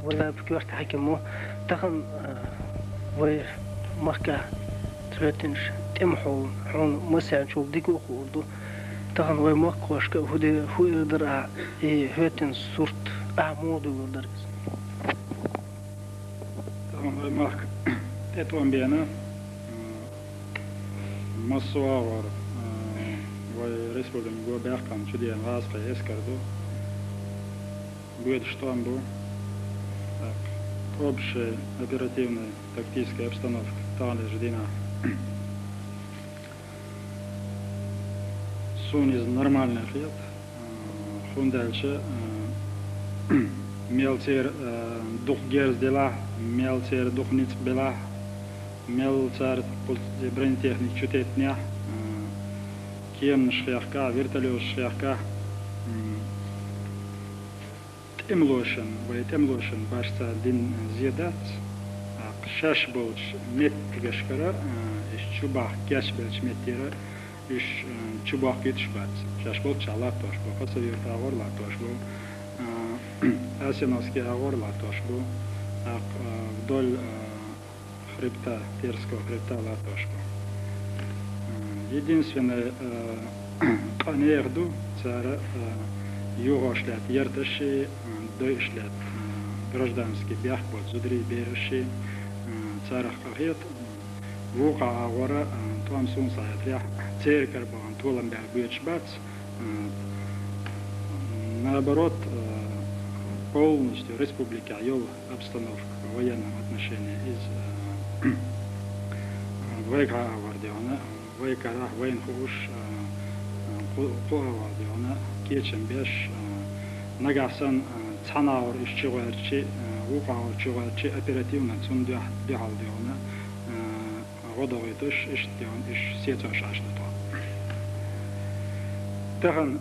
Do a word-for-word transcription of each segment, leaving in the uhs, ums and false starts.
Валлахӏи, пу коьрта хьаким ву. Тахан, а, вай махка цхьоьттинаш тӀема хьол, хьуна массаьнчул дика а хуур ду. Тахан вай махкахошка а хӀу де, хӀу эр дар ахь, и хӀоьттина сурт ахь муха дуьллур дар иза? Тахан вай махка тӀе тӀом бена, м, массо а агӀор, м, вай республикан го баьккхина чудена гӀазкхий эскар ду. Боьдуш тӀом бу. Так, общая оперативная тактическая обстановка таханлерчу дийнахь. Суна иза нормальная хета, а, хӀунда аьлча, а, мел церан, а, дукха герз делахь, мел церан дукха ницкъ белахь, мел цара кху бронетехника чу теттинехь, а, кеманаш хехкахь, вертолёташ хехкахь, м, тӀемалошна, вай тӀемалошна башца дина зе дац. ТӀаккха шаьш болчу меттигашкара, а, уьш чу бахка гечбеллачу меттера, уьш, а, чу бохка йиташ бац. Шаьш болччохь латтош бу, Хасавюрт агӀор латтош бу, а, Асиновский агӀор латтош бу, тӀаккха, а, вдоль, а, хребта, Терского хребта латтош бу. М, единственное, э, къа нехан ду, цара, э, юхош лаьтта ярташший, э, дойуш лаьтта, э, гражданский бехк боцу зударий, берашший, э, царах къа хета. Вукху агӀора, э, тӀом суна схьахетарехь, церан кара бахана толам баьлла боьдуш бац. М, наоборот, э, полностью республикехь йолу обстановка в военном отношении иза, э, вайгахьа агӀор дегӀана, вай карахь вайна хууш, э, кху, кху агӀор дегӀана кечам беш, э, нагахь санна, э, цхьана агӀор уьш чугӀертачи, э, вукху агӀор чугӀертачи оперативно цунна дуьхьа-, дуьхьал дегӀана, э, гӀо дохуьйтуш, иштта дегӀана уьш сецош Ӏаш ду тхо. Тахана,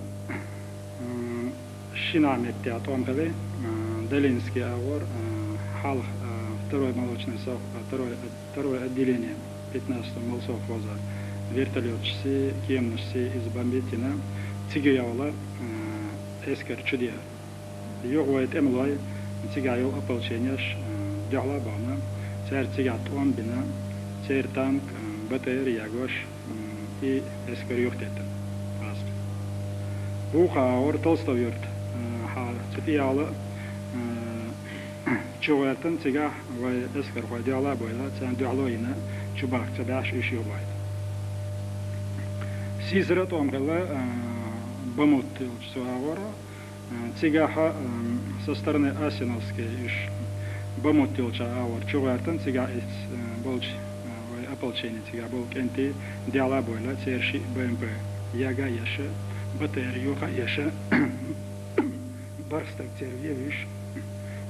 м, шина метте тӀом хили, м, Долинский агӀор, м, хьалха, м, второй молочный сов-, второй от-, второй отделение пятнадцатого молсовхоза вертолёташций, кеманашций иза бомбить йина, цига йовла, м, эскар чу деара. Юха вай тӀемалой, цигахь йолу ополченеш, м, дуьхьал а бахана, цаьрца цигахь тӀом а бина, церан танк, м, БТР а ягош, м, и эскар юхатеттина гӀазкхий. Вукху агӀор Толстов-Юрт, м, хьара цу тӀехула, м, чугӀертина, цигахь вай эскархой дуьхьал а бойла, царна дуьхьало а йина, чу бахка ца баьхьаш, уьш юхабахийтина. Сийсара а тӀом хилла, м, Бамут йолчу цу агӀора, М, цигахь, м, со стороны Асиновской уьш Бамут йолчу агӀор чугӀертина, цигахь иза, м, болчу, м, вай ополчение цигахь болу кӀентий дуьхьал а бойла, церан шиъ БМП яга а еш, БТР юха а еш, бархӀ стаг церан вевуьйш,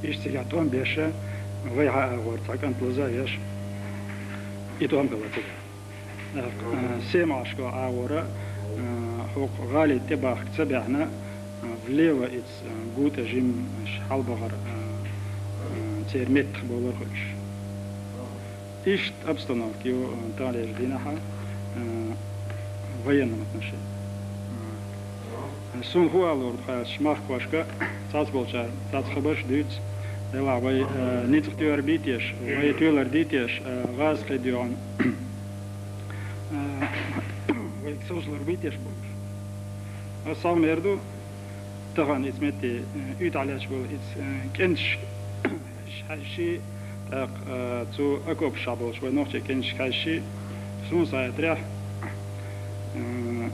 иштта цигахь тӀом беш, вайгахьа агӀор цхьа кӀант лаза а еш, и тӀом хилла цигахь. Э, Семашко агӀора, э, хӀокху гӀали тӀе бахка ца баьхна, э, влево иза, э, гута жим, э, хьалабахара, э, э, церан меттах болура хо уьш. Иштта обстановка ю, э, таханлерчу дийнахьа, э, военном отношении. Э, суна хӀун ала лур ду хаьттича, махкахошка цхьацболчара цхьацца хабарш дуьйцу, делахь вай, э, ницкъ тоьар бий теша, вай тоьлар дий теша, э, гӀазкхий доьгӀна. Э, вайга совцалур буй теш бохуш. Аса сагӀа мер ду, тахана иза метте, э, уьйтӀахь лаьтташ болу иза, э, кӀенташ хьаьжши, тӀаккха, э, цу окопашкахь болчу вай нохчийн кӀенташка хьаьжши, суна схьахетарехь, э,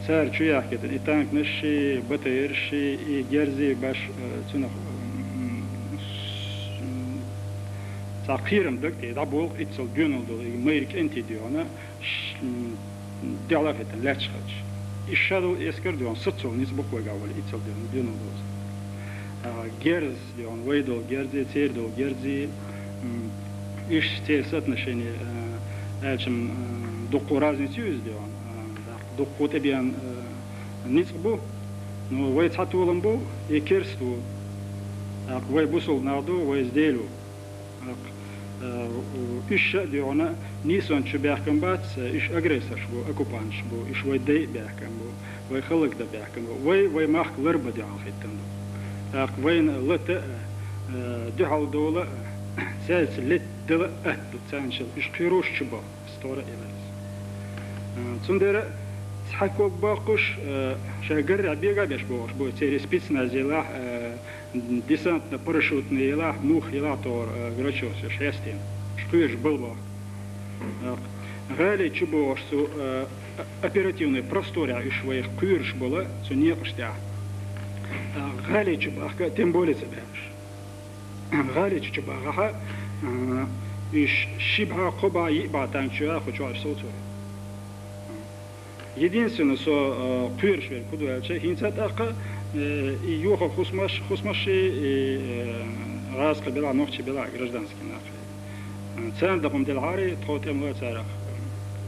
цара чу яхкийтина и танкнашши, БТРшши, и герзи баш, э, цунах, м, м, цхьа кхерам даг тӀе дӀаболу, иццал доьналла долу, и майра кӀентий доьгӀна, ш-, м, дуьхьал а хӀиттина, лаьтташ хилча. И ша долу эскар доьгӀна, саццол ницкъ бу-кх вайгахь вале, иццал доьгӀна, доьналла долу. А, герз доьгӀна, вай долу герзи, церан долу герзи, м, иштта церан соотношение, а, аьлча, м, а, дуккха разница ю иза доьгӀна, а, дуккха тӀебеана, а, ницкъ бу, но вай цхьа толам бу, и керста ву. ТӀаккха вай бусулба нах ду, вай иза Дела ву. Э, уьш ша а доьгӀна, нийсонца чу баьхкина бац, уьш агрессорш бу, оккупанташ бу, уьш вай дай а баьхкина бу, вай хӀаллакдан баьхкина бу, вай, вай махка ларбан дуьхьал хӀиттина ду. ТӀаккха вайна лата а, Э, дуьхьал дола, цаьрца летта дала атта ду царна шел, уьш кхоьруш чу бо, стора эларца. Э, цундела цхьа ког боккхуш, э, ша гаррехь бега беш бохуш бу, церан спецназ елахь, э, десантно-парашютный елахь, мух елахь тохара, э, Грачёвс уьш хьестина. Уьш кхоьруш бал боху. Э, гӀали чу бохуш цу, э, оперативный просторехь уьш вайх кхоьруш бала цу некъаш тӀехь. Э, гӀали чу бахка тем более ца баьхаш. ГӀали чу чу бахахьа, а, уьш ши бӀа, кхо бӀа, йиъ бӀа танк чу яхучу уьш совцур. Единственное, со, а, кхоьруш верг хӀун ду аьлча, хӀинца а тӀаккха, э, и юха хӀусамаш, хӀусамаш и, э, гӀазкхий белахь, нохчий белахь гражданский нах. Царна дакъум делахьара, тхо тӀемало царах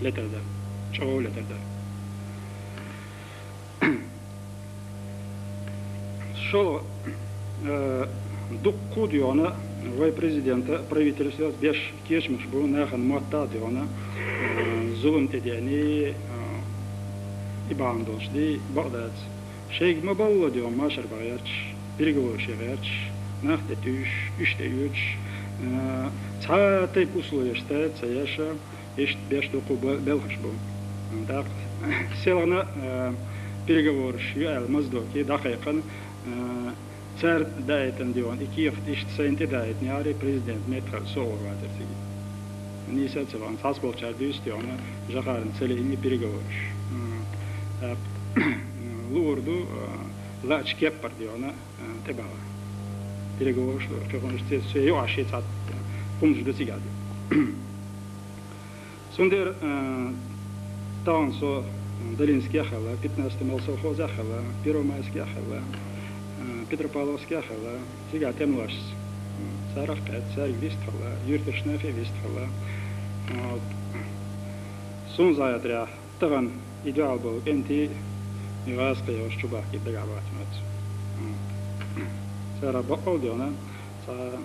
летар дара, чӀогӀа летар дара. ШолгӀа, э, дуккха а доьгӀна вай президента, правительствос беш кечамаш бу, нахана мотт а доьгӀна, э, зулам тӀедеъний, э, и бахьана долуш ди, бакъ дац. Шайга ма балло доьгӀна машар бан гӀерташ, переговораш ян гӀерташ, нах тӀе туьйсуш, уьш тӀе оьцуш, э, цхьа а тайпа условеш ца, ца еш, иштта беш дуккха а бе-, белхаш бу. ТӀаккха селхана, э, переговораш ю аьлла, Моздоке дӀакхайкхина, э, цара даийтина доьгӀна, и кехат иштта сайна тӀедаийтинехьара, президент меттахь со а вахар вацара цига. Нийса а ца вахана, цхьаболчара дуьйцу доьгӀна, Жохарна ца лиъний переговораш. М, тӀаккха луур ду, э, лаьттачу кеппара доьгӀна, э, тӀебахьа. Переговораш луур, кхин хӀуманаш ца, цу юкъахь шен цхьа хӀуманаш ду цигахь ду. Цундела, э, тахана со Долинскехь а хилла, пятнадцатый молсовхозехь а хилла, Первомайскехь а хилла, э, Петропавловскехь а хилла, цигахь тӀемалошца, м, царах а кхетта, цаьрга вистхилла, юьртарчу нахе вистхилла. Вот. Суна зӀе а трехь, тахана и дуьхьал болу кӀентий, и гӀазкхий йолуш чу бахкийта дагахь бац моьтту. Вот. Цара баккъал а доьгӀна, цхьа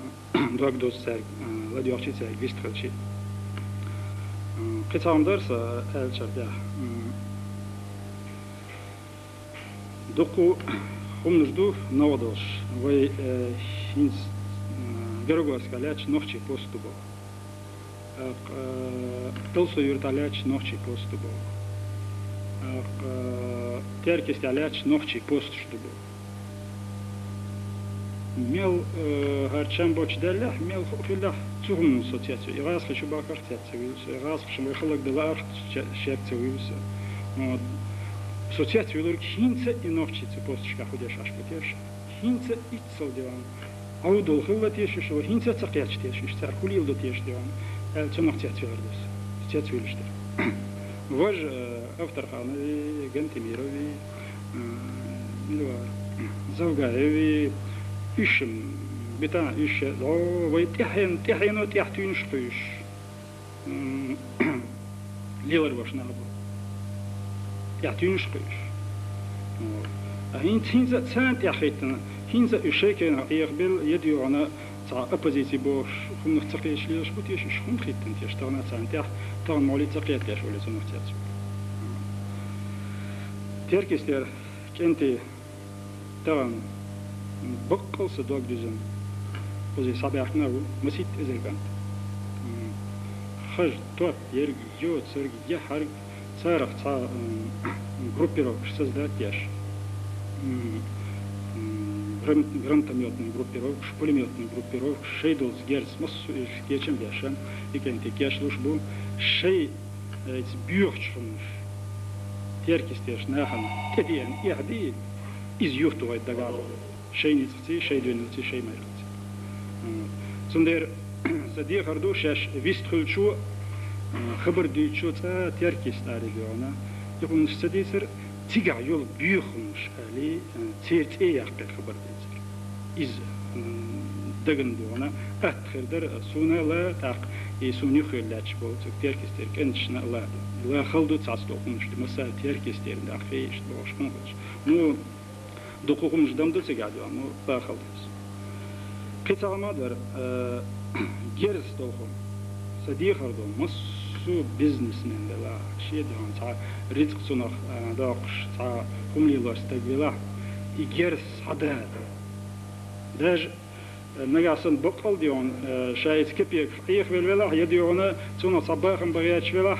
дог дузу цаьрга, а, ладоьгӀчий цаьрга вистхилчий. М, кхин цхьа хӀума дара сан аьллачуьра тӀехь. М, дуккха хӀуманаш ду новкъа долуш. Вай, э, хӀинца, м, Пирогскехь лаьтташ нохчий пост ду боху. ТӀаккха, э, Талсу-Юьртахь лаьтташ нохчий пост ду боху. ТӀаккха, э, Теркйистехь лаьтташ нохчий посташ ду боху. Мел, э, хӀара чам боцуш даьллехь, мел хӀу-, хиллехь, цу хӀуманал со цецве. И гӀазкхий чу бахарх цецве вуьйла со, и гӀазкхашна вай хӀаллакдала арх шер ца вуьйла со. Вот. Со цецвуьйлург хӀинца и нохчий цу посташкахь хӀун деш Ӏаш бу теша. ХӀинца иццал диван. Ӏовдал хилла теша, ва хӀинца а ца кхеташ теша, иштта цара хӀун леладо теша диван, аьлла, цунах цецвелар ду со. Цецвуьйлуш дара. Важа, э, Авторханови, Гантемирови, э, мила вара, Завгаеви, уьш, м, битан уьш, о, вай тӀаьхьен-, тӀаьхьено тӀаьхьа туьйнаш кхуьйсуш. М, лелар ваша нах бу. ТӀаьхьа туьйнаш кхуьйсуш. Вот. А хӀинца, хӀинца а царна тӀаьхьахӀиттина, хӀинца а уьш шайн кенах Ӏехабелла, я доьгӀна цхьа оппозици бохуш, хӀуманах ца кхеташ лелаш бу теша, уьш хӀунда хӀиттина теша, тахана царна тӀехь, тахана молли ца кхеташ вале цунах цецву. Теркйистера кӀентий тахана баккъал сан дог дуьзна. Кхузий схьабаьхкина ву масийтта эзар кӀант. М, хаза, топ, ерг, йоцарг, яхьарг, царах цхьа, м, группировкаш создать деш. М, м, гран-, гранатомётный группировкаш, пулемётный группировкаш, шайн долчу герз массо а уьш кечам беш, и кӀентий кечлуш бу, шайн, э, боьхачу хӀуманаш, теркйистерчу нахана тӀедеана эхь дий, иза юхатухуьйту дагахь. Шайн ницкъаций, шайн доьналций, шайн майралций. М. Цундела сан дехар ду шаьш вистхуьлучо, м, хабар дуьйцучо цкъа Теркйист аре доьгӀна, и хӀуманаш ца дийцар, цигахь йолу боьха хӀуманаш али, м, церан цӀе яккхий хабар дийцар. Иза, м, дагана доьгӀна атта хир дара, суна а ла, тӀаккха и суна юххера лаьтташ болу цу Теркйистера кӀенташна а ла. Ла хала ду цхьацца долу хӀуманаш ду, массара Теркйистерна даххий иштта бохуш хӀума хилча. Ну, дукха хӀуманаш дам ду цигахь доьгӀна, ну, бахал деза. Кхин цхьа хӀума а дара, э, герз долу хӀума. Сан дехар ду, массо а бизнесмен велахь, шен доьгӀна цхьа рицкъ цунах, э, доккхуш, цхьа хӀума лелош стаг велахь, и герз схьадала. Даже Нагахь санна баккъал, дий хьона, э, шайца капеках Ӏехавелла велахь, е, дий хьона, цунах цхьа бахам бан гӀерташ велахь,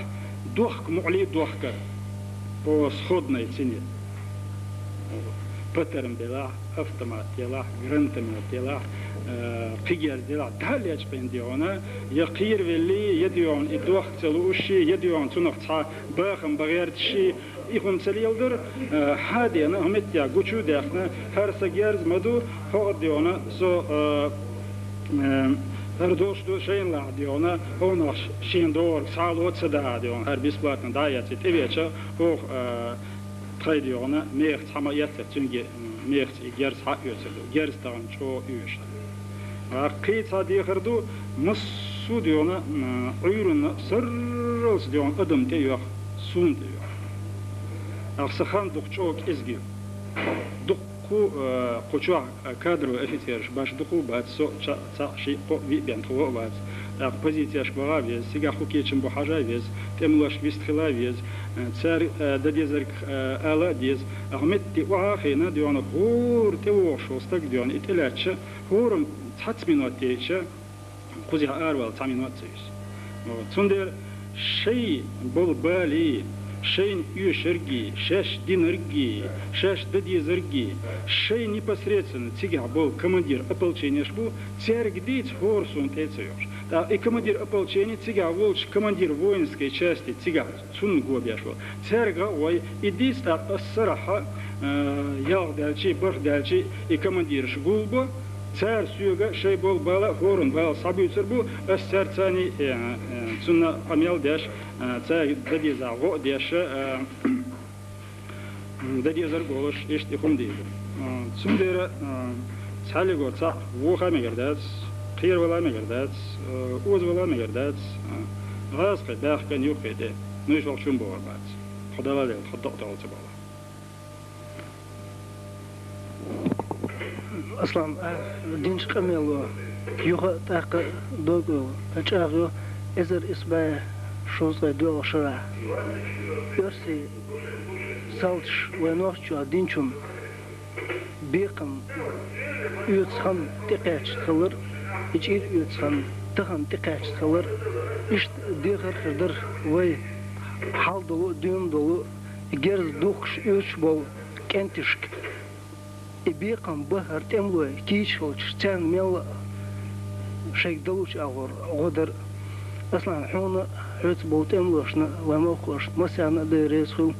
дохка, мукъале а дохка, по сходной цене. Патарм делахь, автомат делахь, гранатомёт делахь, э, кхы герз делахь, дӀа а лечкъийна, дий хьона, е кхеравелле, е, дий хьона, и дохка ца луушши, е, дий хьона, цунах цхьа бахам бан гӀерташши, и хӀума ца леладар, э, хьадена, хӀама меттехь гучу а даьхна, хӀара сан герз ма ду, хӀара, дий хьона, со, э, э, хӀара долуш ду шайна лахь, дий хьона, хӀокхунах шен догӀург схьало а ца дахь, дий хьона, хӀара бесплатно дӀа а эцна, тӀевеача, хӀокху, э, тхайн, дий хьона, мехаца хьа ма эццара, цуьнга, м, мехаца и герз схьа а оьцур ду. Герз тахана чӀогӀа оьшу. ТӀаккха кхин цхьа дехар ду, массо а, дий хьона, м, Ӏуьйранна сарралц, дий хьона, адам тӀеоьху, суна тӀеоьху. ТӀаккха сан хан дукха чӀогӀа кӀезиг ю. Дуккха, э, кху чохь, э, кадровый офицераш башха дукха а бац, со а цхьаъ, цхьаъ, шиъ, кхоъ, виъ бен тхо а вац. ТӀаккха позицешка ваха а веза, цигахь хӀун кечам бу хьажа а веза, тӀемалошка вистхила а веза, э, цара, э, дан дезарг, э, ала а деза. ТӀаккха метте охьа а хиъна, дий хьона, хӀора тӀевогӀуш волу стаг, дий хьона, и тӀелаьцча, хӀора цхьацца минот яйча, кхузахь аравала цхьа минот а ца юьсу. Вот. Цундела шайн болу балий, шайна оьшургий, шаьш динаргий, шаьш дан дезаргий, шайн непосредственно цигахь болу командир ополченеш бу, цаьрга дийца хӀора суна тӀе а ца йогӀуш. ТӀаккха и командир ополчения цигахь волчу командир воинской части цигахь цунна го беш волу. Цаьрга гӀо а гӀой, и дийца тӀаккха ас сарахьа, э, ялх даьлчий, барх даьлчий, и командираш гулбо, цара соьга шайн болу бала а, хӀоранна бала схьабуьйцур бу, ас цаьрца царний, э, э, цунна къамел а деш, э, цаьрга дан дезахь гӀо а деш, э, дан дезарг а волуш, иштта и хӀума дийр ду. Э, цундела, э, цхьаьллигора цхьаъ воха а мегар дац, кхеравала а мегар дац, э, озавала а мегар дац, э, гӀазкхий баьхкина юххе тӀе, нуьйш вахчун бохур бац. Тхо далале, тхо докъа тӀехула ца бала. Аслан, а, динчу къамело юха а тӀаккха дог а йолу, чӀагӀйо, эзар исс бӀе шовзткъе доьалгӀа шарахь оьрсийн салташа вайн нохчо динчун бекхам оьцу хан тӀекхаьчна хилар, и чӀир оьцу хан тахана тӀекхаьчна хилар, иштта дехар а хир дара вай хьал долу, дуьйна долу, герз духкуш оьцуш болу кӀенташка. И бекхам бан хӀара тӀемалой кийча хилча, царна мелла а шайга далучу агӀор гӀо дара. Аслан, хьуна, хьоьца болу тӀемалошна, вайн махкахошна массарна а Дела реза хуьлда.